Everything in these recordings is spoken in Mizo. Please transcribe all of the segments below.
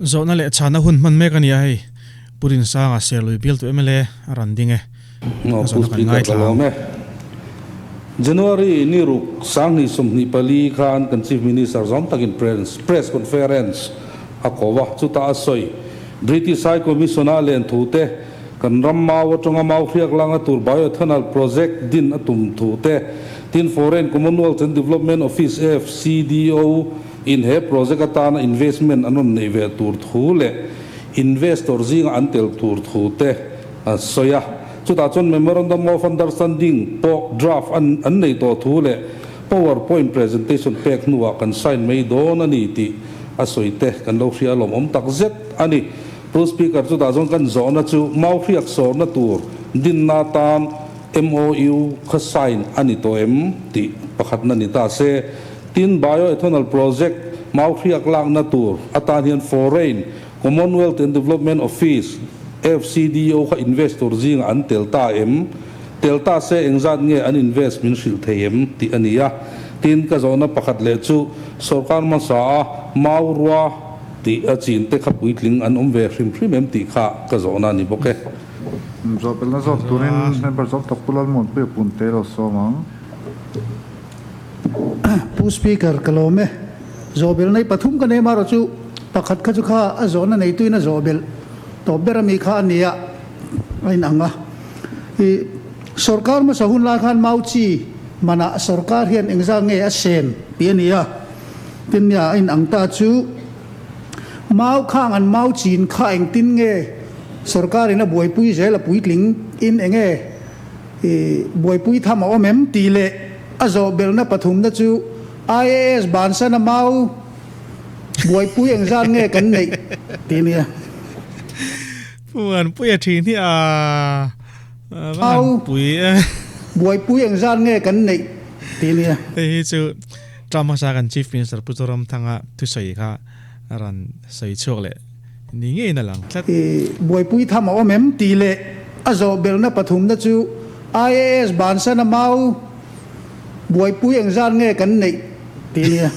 Zawhna leh chhana hun hman mek a ni a hei. Pu Rinsanga Serlui bialtu mla a rawn ding e. A Zawhna Pu kan Speaker ka ngaithla ang. lawm e. January ni ruk 2024 khan kan Chief Minister zawm takin press conference a ko a, chutah a sawi. British High Commission-a len thu te, kan ram mau atanga mau hriak langa tur bioethanol project din a tum thu te, tin Foreign Commonwealth and Development Office, FCDO, in he project atana investment an rawn neih ve tur thu leh investor zinga an tel tur thu te a sawi a. Chutah chuan Memorandum of Understanding pawh draft an an nei tawh thu leh Power Point presentation pek hnuah kan sign mai dawn a ni tih a sawi te kan lo hria lawmawm tak zet a ni. Pu Speaker, chutah chuan kan zawhna chu mau hriak sawrna tur dinna atan MOU kha sign a ni tawh em tih pakhatna ni ta se. Tin, Bioethanol project mau hriak lakna tur atan hian Foreign Commonwealth and Development Office, FCDO, kha investor zingah an tel ta em? Tel ta se engzat nge an invest min hrilh thei em? tih a ni a. Tin, ka zawhna pakhat leh chu sorkar hmasa a mau rua tih a chin te kha puitling an awm ve hrim hrim em tih kha ka zawhna a ni bawk e. Zawhpelna zawk turin member zawk tak Pu Lalmuanpuia Punte lo sawm ang. Pu Speaker, ka lawm e. Zawhbelh nei pathum ka nei marawh chu pakhat kha chu kha a zawhna neituin a zawhbelh tawp ber ami kha a nia a inang a. I sorkar hmasa hun lai khan mau chi manah sorkar hian engzah nge a sen tih a ni a. Tin nia a inang ta chu mau khang an mau chin kha engtin nge sorkarin a buaipui zel a puitling in enge I buaipui tham a awm em? tih leh a zawh belhna pathumna chu IAS bansana mau buaipui engzat nge kan neih tih nia. Pu Anpuia thin hi a va Mau han pui e. buaipui engzat nge kan neih tih nia. Hei hi chu Trump hmasa kan Chief Minister Pu Zoramthanga thusawi kha a rawn sawi chhuak leh Ni ngeiin a lang tlat. I buaipui tham a awm em? tih leh a zawh belhna pathumna chu IAS bansana mau buaipui engzat nge kan neih tih nia.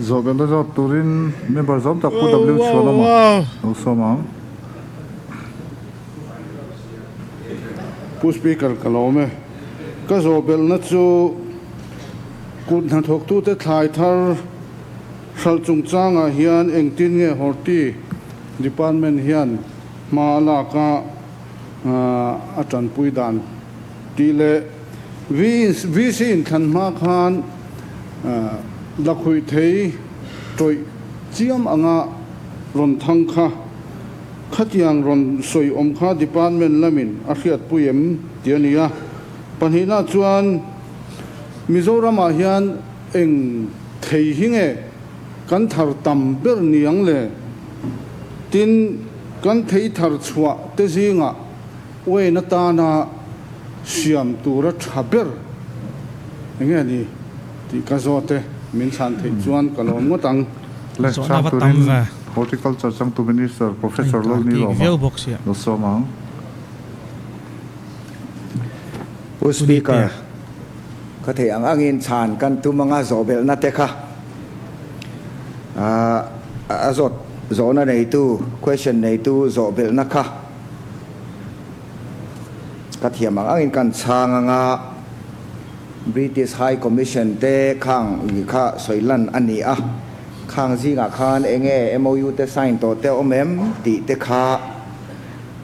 Zawh belhna zawt turin member zawm tak Pu Wow W wow Chhuanawma wow. lo sawm ang. Pu Speaker ka lawm e. Ka zawh belhna chu kut hnathawktute thlai thar Hralh chungchangah hian engtin nge Horti Department hian hma a lak a, a tanpui dan tih leh VC inthlan hma khan lakhuih thei tawih chiam anga rawn thang kha khatiang rawn sawi awm kha Department lamin a hriatpui em tih a ni a. Pahnihna chuan Mizoramah hian Eng thei hi nge kan thar tam ber niang le? Tin, kan thei thar chhuah te zingah uain atana siam tura tha ber eng nge ni tih ka zawt e, min chhan theih chuan ka lawm ngawt ang. Le, Zawhna chhang va tam turin ve. Horticulture changtu Minister A Professor inkar Lalni bik Lawma viau bawk sia. lo sawm ang. Pu Speaker, Ka theih ang angin chhan kan tum anga zawhbelhna te kha a zawt zawhna neitu, question neitu zawhbelhna kha ka thiam ang angin kan chhang anga British High Commission te khang kha sawi lan a ni a, khang zingah khan enge MOU te sign tawh te awm em tih te kha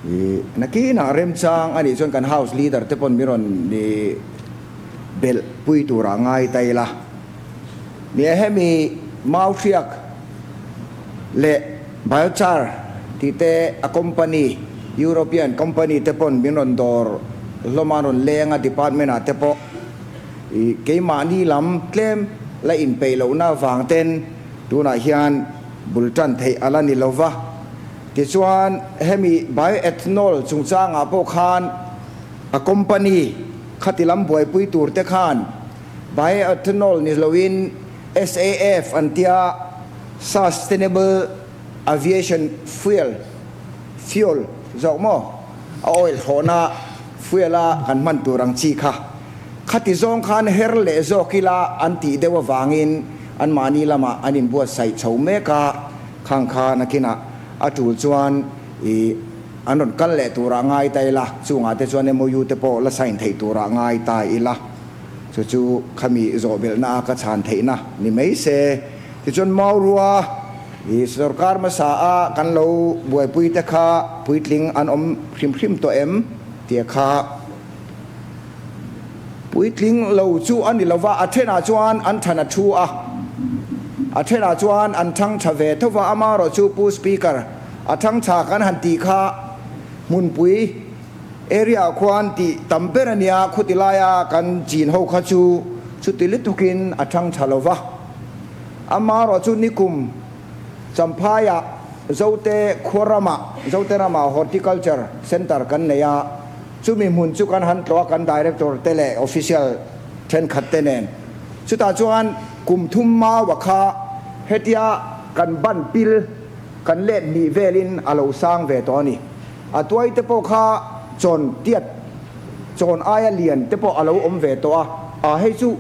I nakinah remchang a nih chuan kan House Leader te pawn min rawn belh pui turah ngai ta ila. Nia hemi mau hriak leh biochar tih te a company, European company te pawn min rawn dawr hlawm a, an rawn leng a department ah te pawh i keimahni lam tlem la inpeih lohna avang ten tunah hian bul tan theih a la ni lova. Tichuan, hemi bioethanol chungchangah pawh khan a company khati lam buaipui tur te khan bioethanol ni loin SAF an tia Sustainable Aviation Fuel, fuel, zawk maw? A oil thlawhna fuel a kan hman tur ang chi kha. Khati zawng khan her leh zawk ila an tih deuh avangin anmahni lamah an inbuatsaih chho mek a. Khang kha nakinah a tul chuan i an rawn kal leh turah ngai ta ila, chungah te chuan MOU te pawh la sign theih turah ngai ta ila. Chu chu khami zawhbelhna a ka chhan theihna ni mai se. Tichuan Maurua i sorkar hmasa a kan lo buaipui te kha puitling an awm hrim hrim tawh em tia kha puitling lo chu a ni lova, a thenah chuan an than a thu a, a thenah chuan an thang tha ve tho va, amaherawhchu Pu Speaker a thang tha kan han tih kha hmunpui Area ah khuan tih tam ber a nia, khuti laia kan chin ho kha chu chuti lutukin a thang tha lo va. Amaherawhchu nikum Champhaiah Zote khua ramah, Zote ramah Horticulture Centre kan nei a, chumi hmun chu kan han tlawh a, kan Director te leh Official thenkhat te nen. Chutah chuan kum thum maua kha hetia kan ban pil kan let hnih velin a lo sang ve tawh a ni. A tuai te pawh kha chawn tiat, chawn aia lian te pawh a lo awm ve tawh a, a hei chu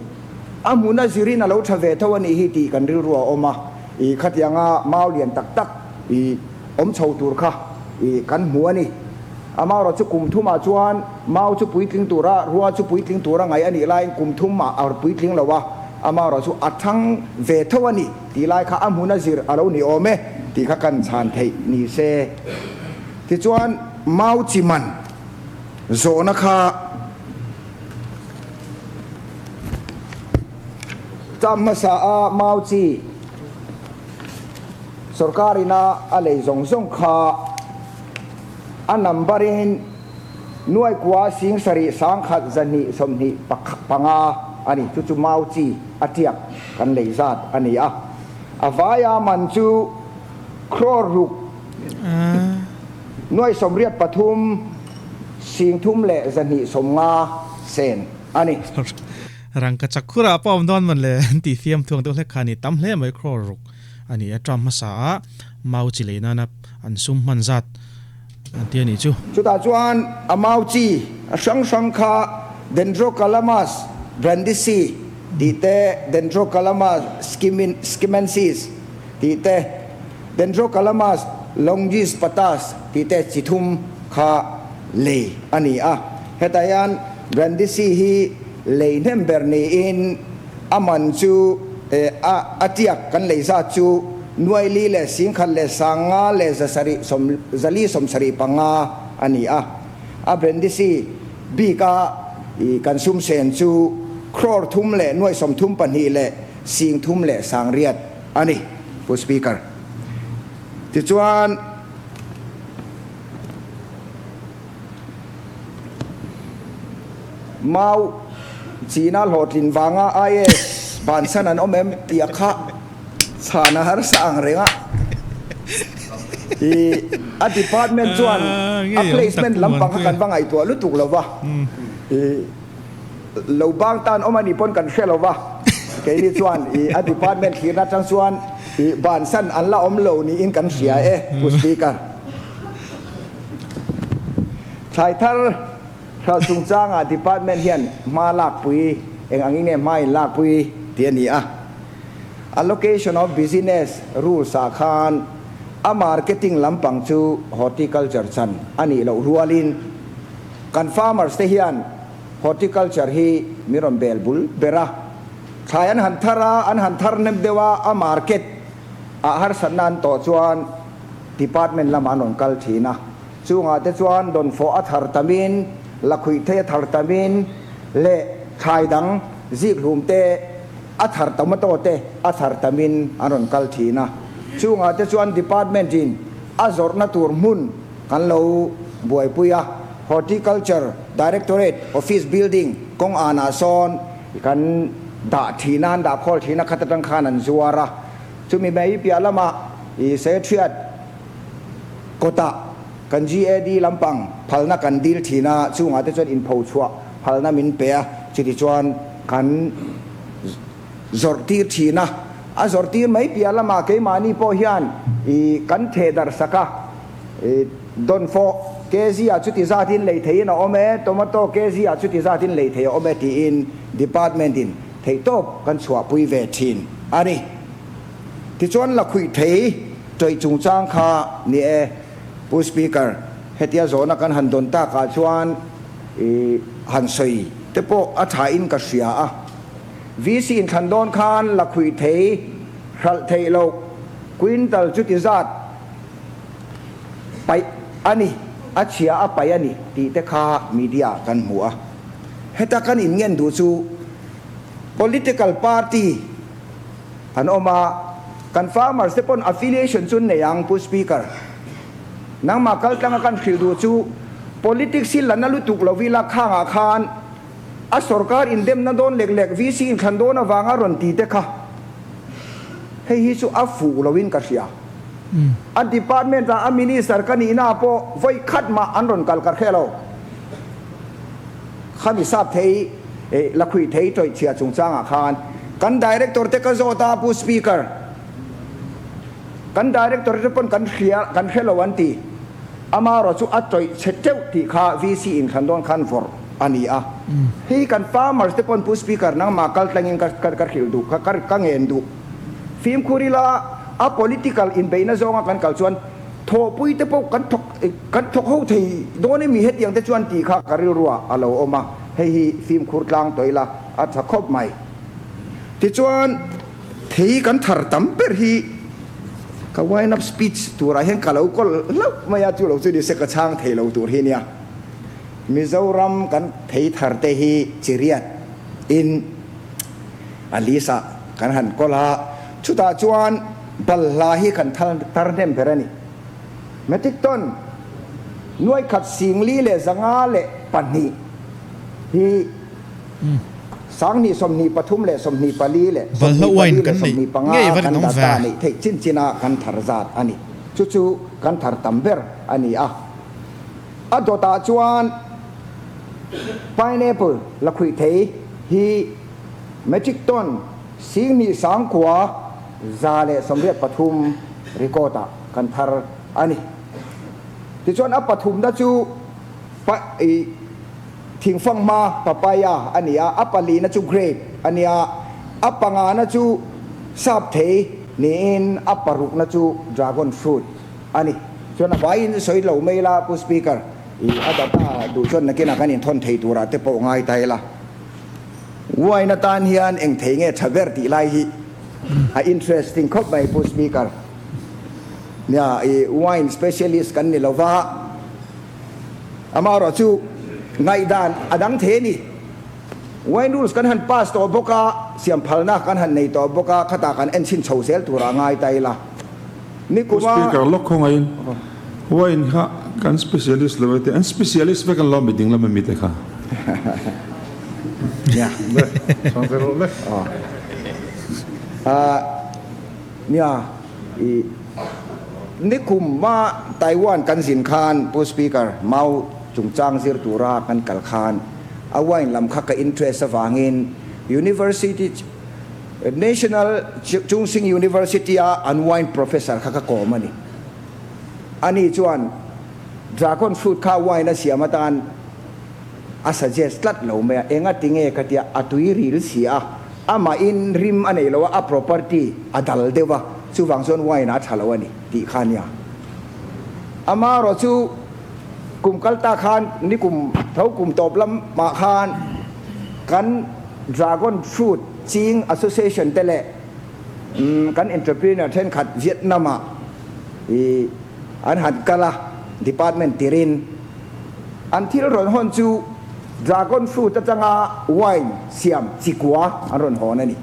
a hmun a zirin a lo tha ve tho a nih hi tih kan rilru a awm a, i khatianga mau lian tak tak i awm chho tur kha i kan hmu a ni. Amaherawh chu kum thumah chuan mau chu puitling tura, rua chu puitling tura ngaih a nih laiin kum thumah a puitling lo a, amaherawh chu a thang ve tho a ni tih lai kha a hmun a zir a lo ni awm e tih kha kan chhan theih ni se. Tichuan, mau chi man zawhna kha cham hmasa a mau chi sorkar ina a lei zawng zawng kha a number in nuai kua sing sarih sangkhat zahnih sawmhnih panga a ni. Chu chu mau chi a tiak kan lei zat a ni a. A vaia man chu crore ruk Nuai 83 sing thum leh 250 sen a ni. Rangka chak khurah pawh awm dawn man le an tih fiam thuang deuh hlek kha a ni. Tam hle mai crore ruk a ni a. Term hmasa ah mau chi lei nana an sum hman zat an ti a nih chu. Chutah chuan a mau chi a hrang hrang kha Dendrocalamus brandisi tih te, Dendrocalamus skimensis tih te, Dendrocalamus longispatus tih te chi thum kha lei a ni a. Hetah hian Brandisi hi lei hnem ber niin a man chu a a tiak kan lei zat chu nuai li leh singkhat leh sanga leh zasarih sawm zali sawmsarih panga a ni a. A Brandisi bika kan sum sen chu crore thum leh nuai 32 leh sing thum leh sangriat a ni, Pu Speaker. Tichuan, Mau China hlawhtlin vanga IAS bansan an awm em tih a kha chhan a harsa ang reng a. I a department chuan a placement lampang kha kan va ngaihtuah lutuk lo va. I Lo bang tan awm a nih pawn kan hre lo va, keini chuan i a department thlirna atang chuan i bansan an la awm lo niin kan hria e, Pu Speaker. Thlai thar hralh chungchangah department hian hma lakpui eng angin nge hma in lakpui tih a ni a. Allocation of business rules ah khan a marketing lampang chu horticulture chan a nih loh rualin kan farmers te hian Horticulture hi min rawn bel bul ber a, thlai an han thar a, an han thar hnem deuh a, a market ah harsatna an tawh chuan department lamah an rawn kal thin a, chungah te chuan dawnfawh a thar tamin, lakhuih thei a thar tamin leh thlai dang zikhlum te a thar tomato te a thar tamin an rawn kal thin a, chungah te chuan department in a zawrhna tur hmun kan lo buaipui a, Horticulture Directorate Office Building kawng anah sawn kan dah thin a, an dah khawl thin a, khat atang khan an zuar a, chumi mai piah lamah i Secretariat kawtah kan GAD lampang phalna kan dil thin a, chungah te chuan inpho chhuah phalna min pe a, chuti chuan kan zawrh tir thin a, a zawrh tir mai piah lamah keimahni pawh hian i kan theh darh sak a. Dawnfawh kg ah chuti zatin lei theihin a awm e, tomato kg ah chuti zatin lei thei a awm e tiin department in theihtawp kan chhuahpui ve thin a ni. Tichuan lakhuih thei Tawih chungchang kha ni e, Pu Speaker, hetia zawhna kan han dawn takah chuan i han sawi te pawh a thain ka hria a. VC inthlan dawn khan lakhuih thei, hralh theih loh, quintal chuti zat paih a ni, a chhia a paih a ni tih te kha media ah kan hmu a. Heta kan inngen duh chu political party an awm a, kan farmers te pawn affiliation chu an nei ang Pu Speaker. Nangmah kaltlanga kan hrilh duh chu politics hi la na lutuk lo ila khangah khan a sorkar indemna dawn lek lek VC inthlan dawn avanga rawn ti te kha hei hi chu a fuh loin ka hria. A department ah a minister ka nihna pawh vawi khat mah an rawn kal ka hre lo. Khami sap thei lakhuih thei tawih chhia chungchangah khan kan director te ka zawt a Pu Speaker. Kan director te pawn kan hria kan hre lo an ti. Amarawh chu a tawih chhe teuh tih kha VC inthlan dawn khan vawrh a ni a. Hei kan farmers te pawn Pu Speaker nangmah kal tlangin ka ka hrilh duh ka ka ngen duh. Fimkhur ila a political inbeihna zawnga kan kal chuan thawhpui te pawh kan thawk kan thawk ho thei dawn emi hetiang te chuan tih kha ka rilruah a lo awm a, hei hi fimkhur tlang tawh ila a tha khawp mai. Tichuan thei kan thar tam ber hi ka wind up speech turah hian ka lo kawl hlauh mai a, chu lo chu nise ka chhang thei lo tur hi nia. Mizoram kan thei thar te hi chiriat in a list ah kan han kawl a, chutah chuan balhla hi kan thar hnem ber a ni. Metric ton nuai khat 4,052 hi 2023 leh 24 leh Balhla 24 wine leh kan neih 25 ngei a va kan rinawm data ve. neih theih chin china kan thar zat a ni. Chu chu kan thar tam ber a ni a. A dawtah chuan pineapple lakhuih thei hi metric ton 2,983 record ah kan thar a ni. Tichuan a pathumna chu pa i thingfang hma papaya a ni a, a palina chu grape a ni a, a pangana chu sap thei niin a parukna chu dragon fruit a ni. Chuan a vaiin sawi lo mai la Pu Speaker, i a data duh chuan nakinah kan inthawn thei turah te pawh ngai ta ila. Wine atan hian eng thei nge tha ber tih lai hi a interesting khawp mai Pu Speaker. Nia i wine specialist kan ni lova, amaherawh chu ngaihdan a dang thei a ni. Wine rules kan han pass tawh bawk a, siam phalna kan han nei tawh bawk a, khatah kan en chhin chho zel turah ngai ta ila. Ni Pu Speaker lawk khawngaiin wine kha kan specialist lo e te, an specialist vek an lo mi ding lam ami te kha. Nia. Nia, i nikum ma Taiwan kan zin khan Pu Speaker mau chungchang zir tura kan kal khan a wine lam kha ka interest avangin University National Chung Hsing University a an wine professor kha ka kawm a ni. Ani chuan dragon fruit kha wine a siam atan a suggest tlat lo mai a, enga tinge ka tia a tui ril si a, amahin rim a nei lo a, a property a dal deuh a, chuvang chuan wine a tha lo a ni tih kha a nia. Amaherawh chu kum kal ta khan nikum tho kum tawp lamah khan kan Dragon Fruit Ching Association te leh kan entrepreneur thenkhat Vietnam ah i an han kal a, department tirin an thil rawn hawn chu Dragon Fruit atanga wine siam chikua an rawn hawn a ni.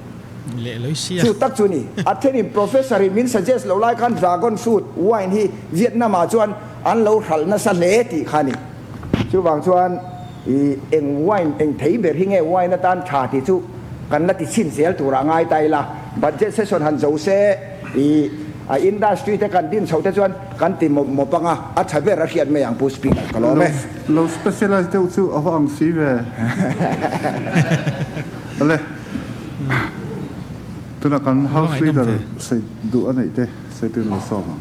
Chu tak chu ni. A thenin professor in min suggest lo lai khan Dragon Fruit wine hi Vietnam ah chuan an lo hralh nasa hle tih kha a ni. Chuvang chuan i eng wine eng thei ber hi nge wine atan tha tih chu kan la ti chhin zel turah ngai ta ila. Budget session han zo se i a industry te kan din chhoh te chuan kan ti mawp mawp anga a tha ber a hriat mai ang Pu Speaker ka lawm e. Lo specialize deuh chu a va ang si ve. Ale tunah kan House Leader sawi duh a neih te sawi tuin lo sawm ang.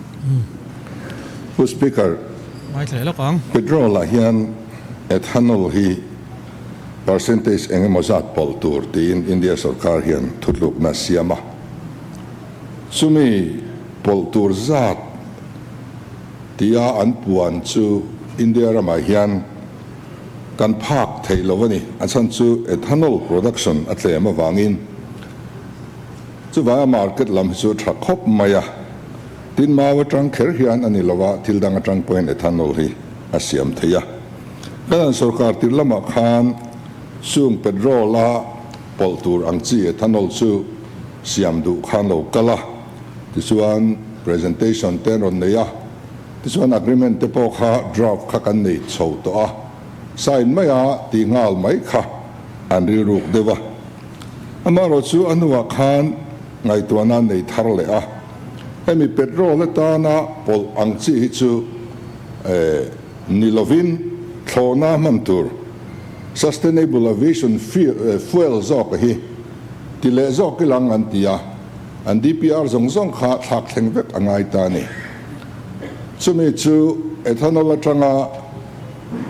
Pu Speaker, Petrol ah hian ethanol hi percentage eng emaw zat pawlh tur tiin India sorkar hian thutlukna a siam a. Chumi pawlh tur zat tia an puan chu India ramah hian kan phak thei lo a ni. A chhan chu ethanol production a tlem avangin chuvanga market lam hi chu a tha khawp mai a. Tin, mau atang kher hian a ni lo a, thil dang atang pawhin ethanol hi a siam thei a. Kan an sorkar tir lamah khan chung petrol a pawlh tur ang chi ethanol chu siam duh khan lo kal a, tichuan presentation te an rawn nei a, tichuan agreement te pawh kha draft kha kan nei chho tawh a, sign mai a tih nghal mai kha an rilruk deuh a. Amaherawh chu a hnuah khan ngaihtuahna an nei thar leh a, hemi petrol atana pawlh ang chi hi chu ni lovin thlawhna hman tur sustainable aviation fuel zawk hi Ti leh zawk ilang an ti a, an DPR zawng zawng kha thlak thleng vek a ngai ta a ni. Chumi chu ethanol atanga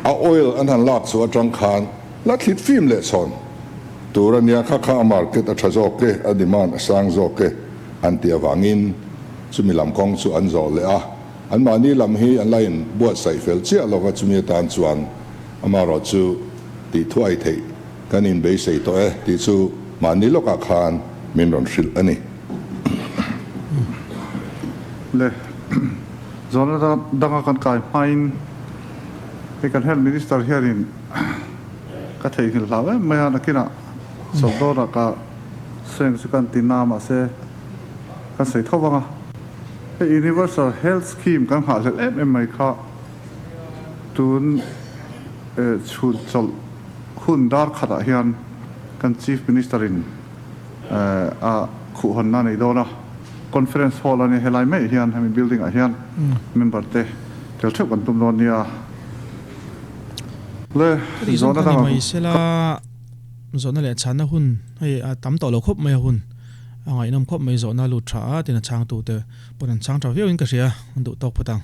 a oil an han lak chhuah atang khan la thlit fim leh chhawn tur a nia, kha kha a market a tha zawk e, a demand a sang zawk e an ti avangin chumi lam kawng chu an zawh leh a, anmahni lam hi an la in buatsaih fel chiah lova chumi atan chuan amaherawh chu tih thuai theih Kan inbeisei tawh e tih chu mahni lawkah khan min rawn hrilh a ni. Le, zawhna danga kan kai hmain hei kan Health Minister hianin ka theihnghilh hlau em mai a, nakinah chawlh ka seng chu kan ti na mahse kan sawi tho vang a. Hei Universal Health Scheme kan nghahhlelh em em mai kha tun chhun chawlh Hun dar khatah hian kan Chief Minister in a khuhhawnna a nei dawn a, Conference Hall a nia helai mai hian hemi building ah hian member te tel theuh kan tum dawn nia. Le zawhna dang a. Sela zawhna leh chhanna hun hei a tam tawh lo khawp mai a hun a ngaihnawm khawp mai zawhna lut tha a tin a chhangtu te pawn an chhang tha viau in ka hria an duh tawk phawt ang.